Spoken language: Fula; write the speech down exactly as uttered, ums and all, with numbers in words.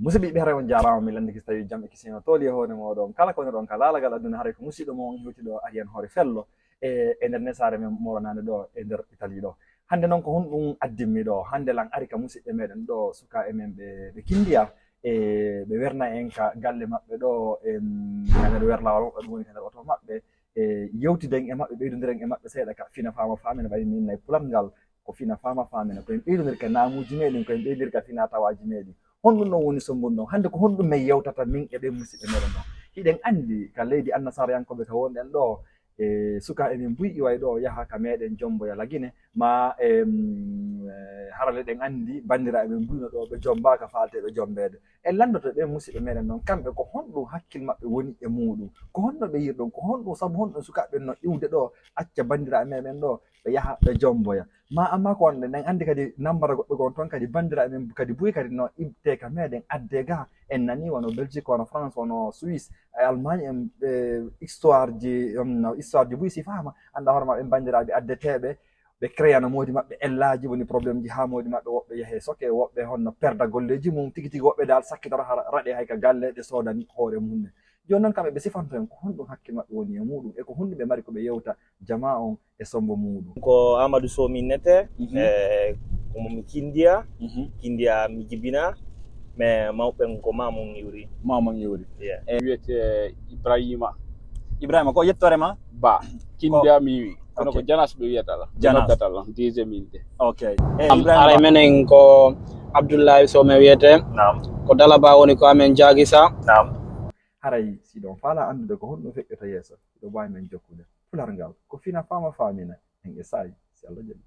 Musidɓe yiɗɓe, haray on jaaraama. Mi lanndike so tawii jam e kisiyee no tooli e hoore mooɗon. Kala ko woni ɗon ka laalagal aduna, haray ko musiɗɗo mon on hewti ɗo, ari en hoore fello e, e nder nesaare men moronande ɗo e nder Italie ɗo. Hannde noon ko honɗum addimmi ɗo? Hannde lan ari ka musiɓɓe meɗen ɗo, sukaaɓe men ɓe, ɓe Kindiya, e ɓe werna en ka galle maɓɓe ɗo, em, ka nder werlawol maɓɓe, ɗum woni ka nder oto maɓɓe. E yewtiden e maɓɓe, ɓeydondiren e maɓɓe seeɗa ka fina faama faamina, ɓay min nay pular ngal ko fina faama faamina. Ko en ɓeydondir ka naamuuji meɗen, ko en ɓeydondir ka fina tawaaji meɗen. Honɗum ɗon woni sommbun ɗon? Hannde ko honɗum men yewtata min e ɓen musiɓɓe meɗen ɗon? Hiɗen anndi ka leydi annasarayankooɓe ka wonɗen ɗo, e sukaaɓe men buy iway ɗo yaha ka meɗen Jomboya Lagine, ma, em, e, harale ɗen anndi banndiraaɓe men buy no ɗo ɓe jombaaka faalteeɓe jombeede. En lanndoto ɓen musiɓɓe meɗen ɗon, kamɓe ko honɗum hakkil maɓɓe woni e muuɗum? Ko honno ɓe yirɗon? Ko honɗum, sabu honɗum sukaaɓe ɓen no iwde ɗo, acca banndiraaɓe meɗen ɗo, ɓe yaha ɓe jomboya? Ma amma ko wonɗen, en anndi kadi nammbara goɗɗo gon toon kadi, banndiraaɓe men kadi buy kadi no iwte ka meɗen, adde ga. En nani wano Belgique, wano France, wano Suisse, e Allemagne, en, e, histoire ji, um, histoire ji buy si faama, annda hoore ma ɓen banndiraaɓe addeteeɓe, ɓe créana moodi maɓɓe ellaaji, woni problème ji haa moodi maɓɓe, woɓɓe yahe soke, woɓɓe honno perda golleeji mum, tigi tigi woɓɓe dal sakkitora hara raɗe hay ka galle ɗe soodani hoore mum ne. Jooni noon kamɓe ɓe sifanto en ko honɗum hakkil maɓɓe woni e muuɗum, e ko honɗum ɓe mari ko ɓe yewta jamaa on e sommbo muuɗum. Ko Amadou Sow mi innetee, Mhm. e ko mi Kindiya, Mhm. Kindiya mi jibinaa, mais mawɓe ɓen ko Mamoun Iwri. Mamoun Iwri. Yeah. E wiyetee Ibrahima. Ibrahima, ko yettoore ma? Ba, Kindiya mi wi. Kono ko Ok. Janas ɓe wiyata la. Ɓe Janas. Noddata la, deuxième unité. Ok. E Am, Ibrahima haray Ba. Menen ko Abdoulaye Sow mi wiyetee. Naam. Ko Dalaba woni ko amen Jaagisa. Naam. Haray si ɗon faala anndude ko honɗum feƴƴata yeeso, ɗo mbaawi men jokkude. Pular ngal, ko fina faama faamina, en e saa'i, si Allah jaɓi.